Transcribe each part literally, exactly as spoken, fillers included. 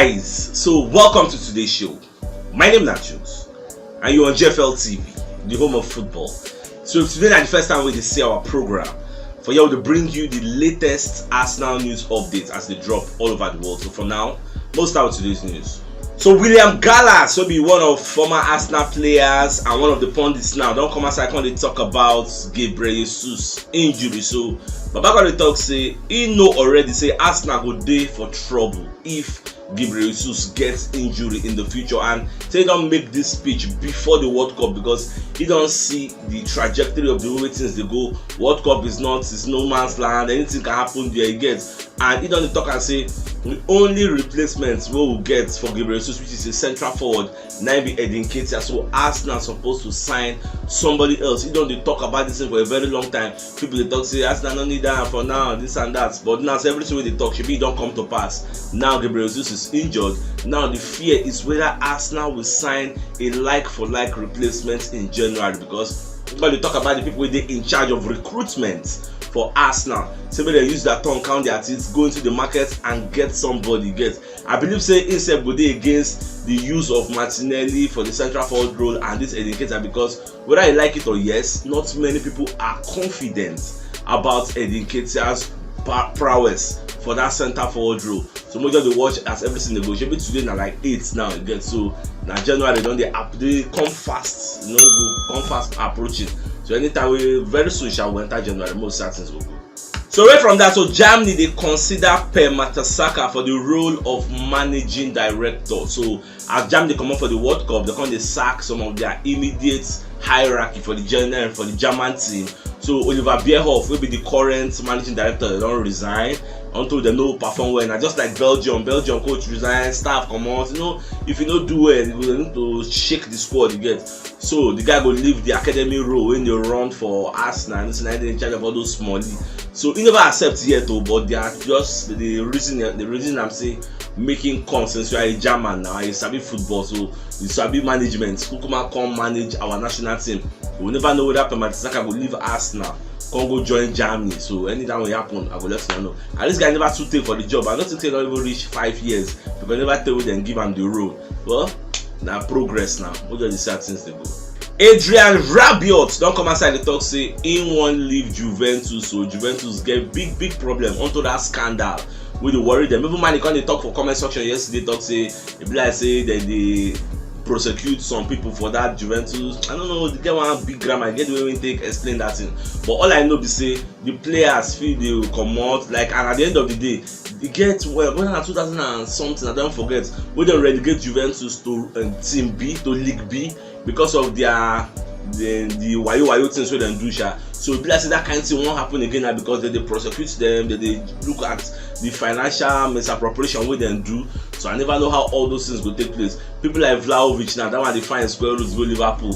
Guys, so welcome to today's show. My name is Nachos, and you're on G F L T V, the home of football. So if today na the first time we dey see our program, for here we dey bring you the latest Arsenal news updates as they drop all over the world. So for now, let's start with today's news. So William Gallas, who be one of former Arsenal players and one of the pundits now, don come outside come dey talk about Gabriel Jesus injury. So Baba come dey talk say he know already say Arsenal go dey for trouble if Gabriel Jesus gets injury in the future, and say he don make this speech before the World Cup because he don see the trajectory of the way things dey go. World Cup is not, is no man's land. Anything can happen there, you get. And he don dey talk and say the only replacement wey we get for Gabriel Jesus, which is a central forward, na be Eddie Nketiah. So Arsenal supposed to sign somebody else. He don dey talk about this thing for a very long time. People dey talk say Arsenal no need am for now, this and that. But now, so everything wey dey talk, shebi e don come to pass. Now Gabriel Jesus is injured. Now the fear is whether Arsenal will sign a like for like replacement in January, because we dey talk about the people wey dey in charge of recruitment for Arsenal. Say make dem use their tongue, count their teeth, go into the market and get somebody. Get, I believe say himself go dey against the use of Martinelli for the central forward role and this Eddie Nketiah, because whether you like it or yes, not many people are confident about Eddie Nketiah's pa- prowess for that centre forward role. So we just dey watch as everything dey go. Shebi today na like eight now again. So na January don dey up, dey come fast. You know, go come fast approaching. So anytime we, very soon shall we enter January, most certain things will go. So away from that, so Germany dey consider Per Mertesacker for the role of managing director. So as Germany comot for the World Cup, they come dey sack some of their immediate hierarchy for the German, for the German team. So Oliver Bierhoff, wey be the current managing director, they don resign until they no perform well. Na just like Belgium, Belgium coach resign, staff comot. You know, if you no do well, you go need to shake the squad you get. So the guy go leave the academy role wey dey run for Arsenal. This na dey in charge of all those small league. So he never accept yet, oh, but they are just the reason, the reason I'm saying making come since you are a German now, you sabi football, so you sabi management. Kukuma come manage our national team. We never know whether Per Mertesacker go leave Arsenal, come go join Germany. So anytime will happen, I go let you know. And this guy never too take for the job. I don't think they don't even reach five years because never tell them give him the role. Well, now progress now. We just decide things they go. Adrien Rabiot don come outside dey talk say he wan leave Juventus. So Juventus get big big problem unto that scandal wey dey worry them. Even Mani come dey talk for comment section yesterday, talk say e be like say dem dey prosecute some people for that Juventus. I don't know, the get one big grammar, I get the way we take explain that thing. But all I know be say the players feel they will come out, like, and at the end of the day, they get, well, when na two thousand and something, I don't forget, we don't relegate Juventus to um, Team B, to League B, because of their the, the wayo wayo things wey dem do sha. So e be like say that kind thing won't happen again now because they dey prosecute them, they dey look at the financial misappropriation wey dem do. So I never know how all those things go take place. People like Vlahovic now, that one dey find square roots go Liverpool.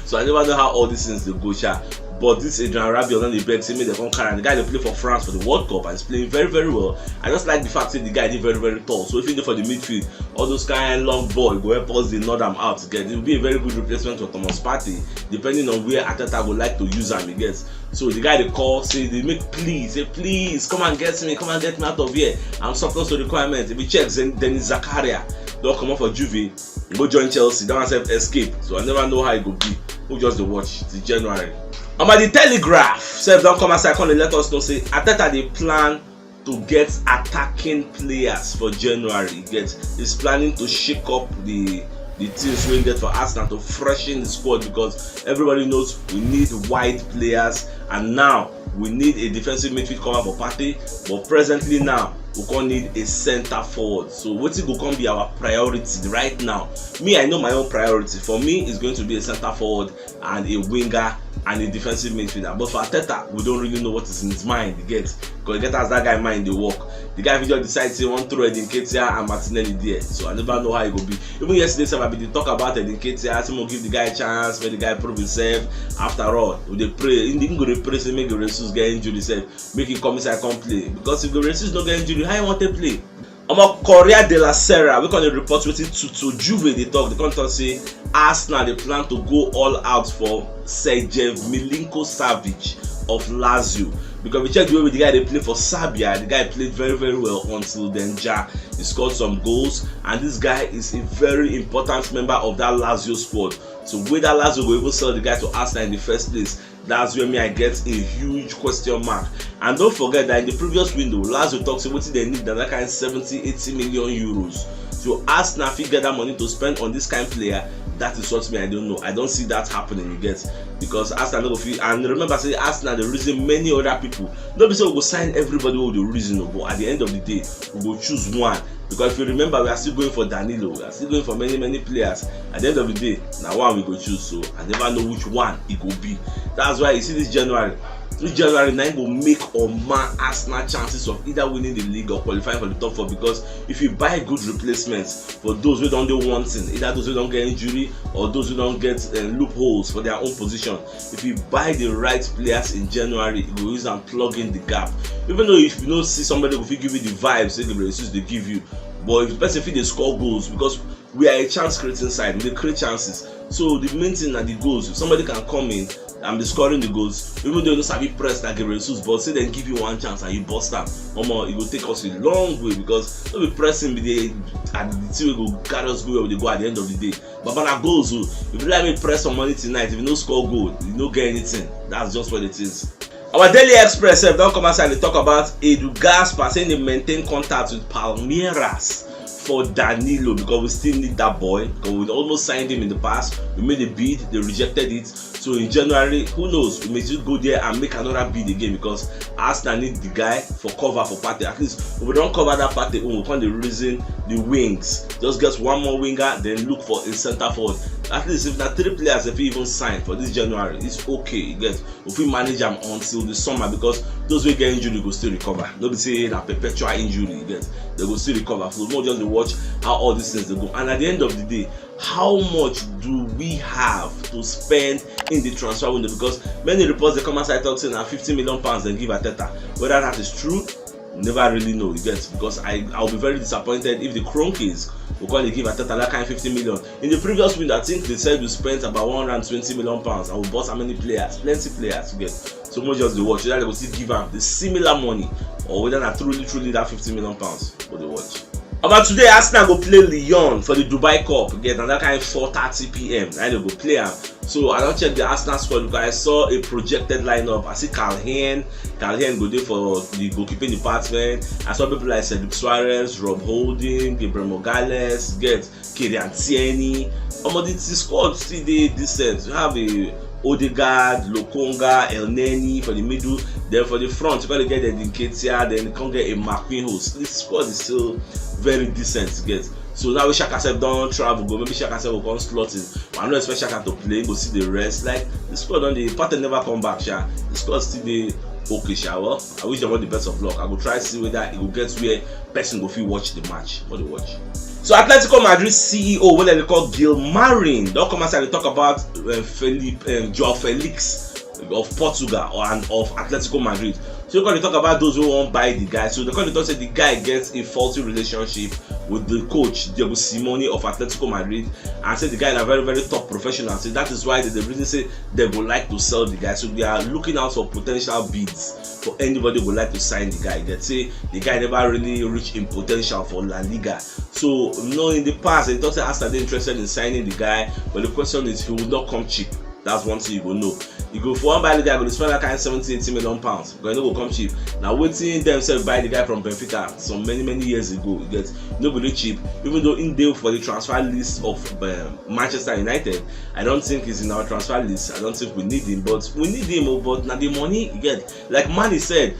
So I never know how all these things dey go sha. But this Adrien Rabiot don dey beg say make dem come carry am. The guy dey play for France for the World Cup and is playing very very well. I just like the fact say the guy dey very very tall. So if he dey for the midfield, all those kind long ball go help us dey nod am out. Get, it will be a very good replacement for Thomas Partey, depending on where Arteta go like to use am. You get, so the guy dey call say dey make plea, say please come and get me, come and get me out of here. I'm surplus to requirements. If you check, Zen- Dennis Zakaria don comot for Juve, go join Chelsea. That one sef escape. So I never know how e go be. We just dey watch till January. Omo, the Telegraph sef don come outside come dey let us know say Arteta dey plan to get attacking players for January. Get, he's planning to shake up the the things wey get for Arsenal to freshen the squad, because everybody knows we need wide players, and now we need a defensive midfield cover for Partey. But presently now, we come need a centre forward. So wetin go come be our priority right now? Me, I know my own priority. For me, it's going to be a centre forward and a winger and a defensive midfielder. But for Arteta, we don't really know what is in his mind. You get, because you get as that guy mind dey work. The guy fit just decide say he wan throw Eddie Nketiah and Martinelli there. So I never know how e go be. Even yesterday sef, I bin dey talk about Eddie Nketiah, say make we give the guy chance, make the guy prove himself. After all, we dey pray. He go dey pray say make Gabriel Jesus get injury sef, make he come inside come play. Because if Gabriel Jesus no get injury, how he wan take play? Omo, Corriere della Sera, we come dey report wetin Tuto Juve dey talk. They come talk say Arsenal dey plan to go all out for Sergej Milinko Savic of Lazio. Because we check the way the guy dey play for Serbia, the guy played very, very well until then Ja, he scored some goals, and this guy is a very important member of that Lazio squad. So whether Lazio go even sell the guy to Arsenal in the first place, that's where me I get a huge question mark. And don't forget that in the previous window, Lazio talk say wetin dem need na that kind seventy, eighty million euros. So Arsenal fit get that money to spend on this kind player. That is what me I don't know. I don't see that happening, you get, because Arsenal no go fit. And remember say Arsenal dey reason many other people. No be say we go sign everybody wey we dey reason o, but at the end of the day, we go choose one. Because if you remember, we are still going for Danilo, we are still going for many, many players. At the end of the day, na one we go choose, so I never know which one e go be. That's why you see this January, this January na im go make or mar Arsenal chances of either winning the league or qualifying for the top four. Because if you buy good replacements for those wey don dey wanting, either those wey don get injury or those wey don get uh, loopholes for their own position, if you buy the right players in January, you go use am plug in the gap. Even though if you no see somebody go fit give you the vibes wey Gabriel Jesus dey give you, but if the person fit dey score goals, because we are a chance creating side, we dey create chances. So the main thing na the goals. If somebody can come in and be scoring the goals, even though you no sabi press like Gabriel Jesus, but say dem give you one chance and you burst am, omo, e go take us a long way, because no be pressing be the and the thing wey go carry us go where we dey go at the end of the day. But na goals o. If you like make press some money tonight, if you no score goal, you no get anything. That's just what it is. Our Daily Express sef don come outside dey talk about Edu Gaspar, saying dey maintain contact with Palmeiras for Danilo, because we still need that boy, because we almost signed him in the past. We made a bid, they rejected it. So in January, who knows? We may still go there and make another bid again, because Arsenal need the guy for cover for Partey. At least if we don cover that Partey own, we come dey reason the wings. Just get one more winger, then look for a centre forward. At least if na three players dem fit even sign for this January, it's okay. You get, we fit manage am until the summer, because those wey get injury go still recover. No be say na perpetual injury, you get, they go still recover. So make we just dey watch how all these things dey go. And at the end of the day, how much do we have to spend in the transfer window? Because many reports dey come outside talk say na fifty million pounds dem give Arteta. Whether that is true, never really know, you get, because I I will be very disappointed if the Kroenkes go come dey give Arteta that kind fifty million. In the previous window, I think they said we spent about one hundred and twenty million pounds and we bought how many players, plenty players, you get. So make we just dey watch whether they go still give am the similar money or whether na truly, truly that fifty million pounds. Make we dey watch. About today, Arsenal go play Lyon for the Dubai Cup. Get another kind four thirty p.m. Now they go play am. So I don check the Arsenal squad because I saw a projected lineup. I see Karl Hein. Karl Hein go dey for the goalkeeping department. I saw people like Cedric Soares, Rob Holding, Gabriel Magalhaes, get Kieran Tierney. Omo, the, the squad still dey decent. You have a Odegaard, Lokonga, Elneny for the middle. Then for the front, you gonna get the Nketiah, then you can get a Marquinhos. The squad is still very decent, you get. So now we Xhaka sef don travel go, maybe Xhaka sef go come slot in. But I no expect Xhaka to play, go see the rest. Like, the squad don dey, Partey never come back, sha. The squad still dey okay, sha. Well, I wish them all the best of luck. I go try see whether e go get where person go fit watch the match. What dey watch? So Atletico Madrid C E O, wey dem dey call Gil Marin, don come outside dey talk about uh, Felipe, um, Joao Felix of Portugal or and of Atletico Madrid. So you gonna talk about those who won't buy the guy. So they gonna talk say the guy gets a faulty relationship with the coach Diego Simeone of Atletico Madrid, and say the guy is a very, very top professional. So that is why they, they really say they would like to sell the guy. So they are looking out for potential bids for anybody who would like to sign the guy. They say the guy never really reached in potential for La Liga. So you know, in the past, they thought Arsenal they interested in signing the guy, but the question is, he will not come cheap. That's one thing you go know. You go for one buy the guy, go spend that kind seventy, eighty million pounds. Because no go come cheap. Now waiting themselves buy the guy from Benfica some many, many years ago. You get, no go dey cheap. Even though in there for the transfer list of um, Manchester United, I don't think he's in our transfer list. I don't think we need him, but we need him. Oh, but now the money you get, like Manny said,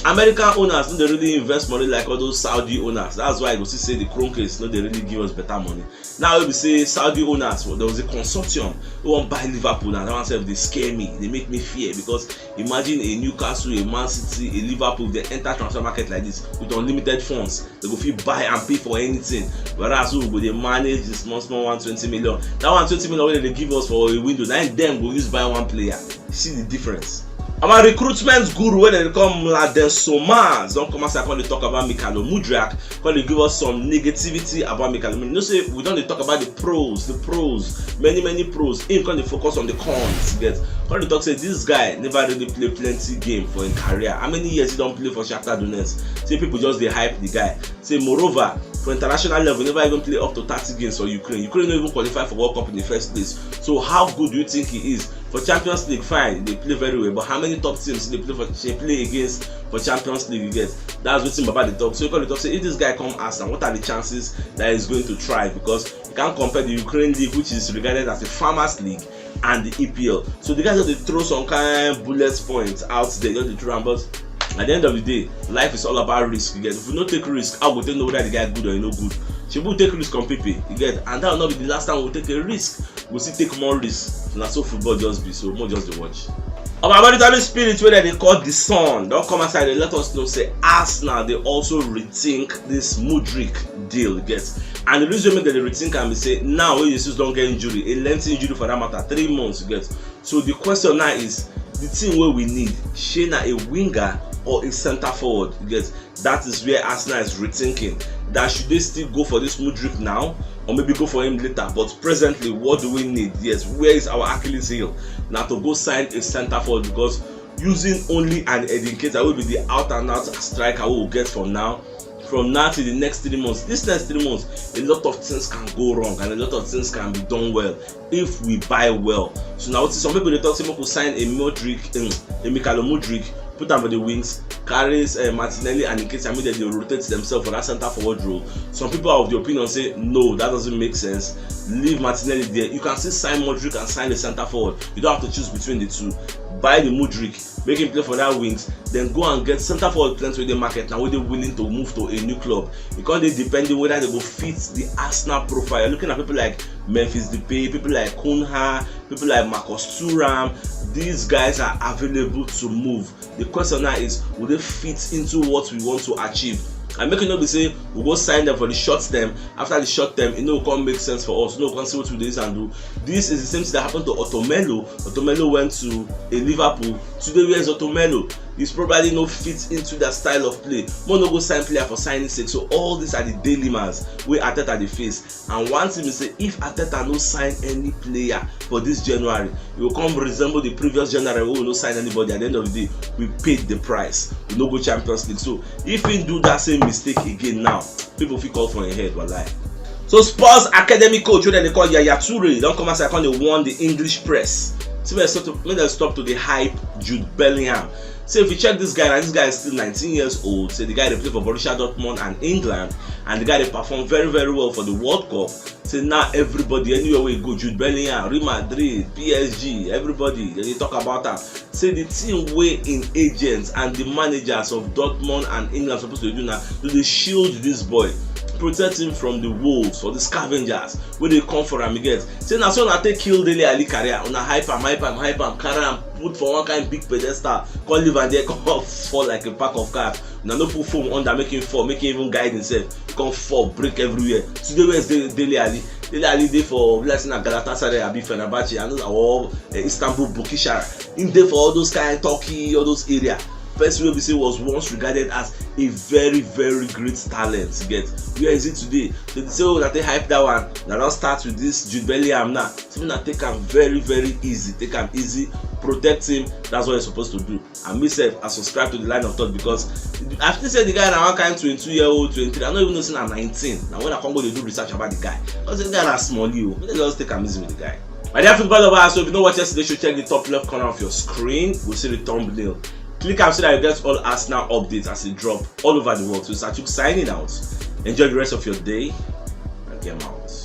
American owners no dey really invest money like all those Saudi owners. That's why you go see say the Kroenkes no dey really give us better money. Now we say Saudi owners, well, there was a consortium who wan buy Liverpool, and that one sef dey scare me. They make me fear because imagine a Newcastle, a Man City, a Liverpool, they enter transfer market like this with unlimited funds. They go fit buy and pay for anything. Whereas we go dey manage the small, small one twenty million. That one twenty million wey they give us for a window, na dem go use buy one player. See the difference. Our recruitment guru wey dem dey call Mladen Somaz don come outside come dey talk about Mykhailo Mudryk, come dey give us some negativity about Mykhailo Mudryk. You know say we don dey talk about the pros, the pros, many many pros. Him come dey focus on the cons, you get. Come dey talk say this guy never really play plenty game for him career. How many years he don play for Shakhtar Donetsk? Say people just dey hype the guy. Say moreover, for international level, he never even play up to thirty games for Ukraine. Ukraine no even qualify for World Cup in the first place. So how good do you think he is? For Champions League, fine, they play very well, but how many top teams they play for, they play against for Champions League, you get? That's wetin Baba dey talk. So you come dey talk say if this guy come Arsenal, what are the chances that he's going to thrive? Because you can't compare the Ukraine league, which is regarded as a farmers league, and the E P L. So the guy just dey throw some kind bullet points out there, just dey throw am. But at the end of the day, life is all about risk, you get. If you no take risk, how go take know whether the guy good or he no good? Shebi we take risk on Pepe, you get, and that will not be the last time we take a risk. We still take more risk. Na so football just be, so more just dey watch. Omo, American spirit wey dem dey call The Sun don come outside dey let us know say Arsenal dey also rethink this Mudryk deal, you get. And the reason make dem dey rethink am be say now wey Jesus don get injury, a lengthy injury for that matter, three months, you get. So the question now is, the thing wey we need, shey na a winger or a centre forward, you get. That is where Arsenal is rethinking that should they still go for this Mudryk now or maybe go for him later. But presently, what do we need? Yes, where is our Achilles heel? Now to go sign a centre forward, because using only an Eddie Nketiah will be the out and out striker we will get from now. From now till the next three months, this next three months, a lot of things can go wrong and a lot of things can be done well if we buy well. So now, some people dey talk say make we sign a Mudryk, um, a Mykhailo Mudryk, put am for the wings, carry uh, Martinelli and Nketiah, make dem dey rotate themselves for that centre forward role. Some people are of the opinion say no, that doesn't make sense. Leave Martinelli there. You can still sign Mudryk and sign a centre forward. You don't have to choose between the two. Buy the Mudryk, make him play for that wings, then go and get centre forward plenty wey dey market now, wey dey willing to move to a new club. E come dey depending whether they go fit the Arsenal profile. You're looking at people like Memphis Depay, people like Cunha, people like Marcus Thuram. These guys are available to move. The question now is, will they fit into what we want to achieve? And make it not be say we go sign them for the short term. After the short term, it no come make sense for us. No come see what we do this and do. This is the same thing that happened to Otomelo. Otomelo went to a Liverpool. Today, where's Otomelo? He's probably no fit into that style of play. Mo no go sign player for signing sake. So all these are the dilemmas wey Arteta dey face. And one thing is say, if Arteta no sign any player for this January, he will come resemble the previous January wey we no sign anybody. At the end of the day, we paid the price. We no go Champions League. So if he do that same mistake again now, people fit call for him head, wallahi. So Spurs academy coach wey dem dey call Yaya Toure don come outside come dey warn the English press. Say make dem stop to, make dem stop to dey hype Jude Bellingham. Say if you check this guy, and this guy is still nineteen years old. Say the guy dey play for Borussia Dortmund and England, and the guy dey perform very very well for the World Cup. Say now everybody, anywhere wey you go, Jude Bellingham, Real Madrid, P S G, everybody dem dey talk about am. Say the thing wey him agents and the managers of Dortmund and England suppose to do now, to dey shield this boy, protect him from the wolves or the scavengers wey dey come for am, you get. Say na so una take kill Dele Alli career. Una hype am, hype am, hype am, carry am put for one kind big pedestal, come leave am there, come fall like a pack of cards. Una no put foam under, make him fall, make him even guide himself. He come fall, break everywhere. Today, where's De-, Dele Alli? Dele Alli dey for, like say na Galatasaray, abi Fenerbahce, I know, or uh, Istanbul Bukishar. He dey for all those kind of Turkey, all those area. Person wey be say was once regarded as a very very great talent. You get, where is it today? So the same way una take hype that one, una don start with this Jude Bellingham now. So una take am very very easy, take am easy, protect him. That's what you're supposed to do. And me sef, I subscribe to the line of thought because I think say the guy na one kind twenty-two year old, twenty-three. I no even know say na nineteen. Na when I come go dey do research about the guy, I say the guy na small you. Make dem just take am easy with the guy. My dear football lovers, so if you no watch yesterday show, check the top left corner of your screen. Go see the thumbnail. Click am so that you get all Arsenal updates as e drop all over the world. So Sachuk signing out. Enjoy the rest of your day and game out.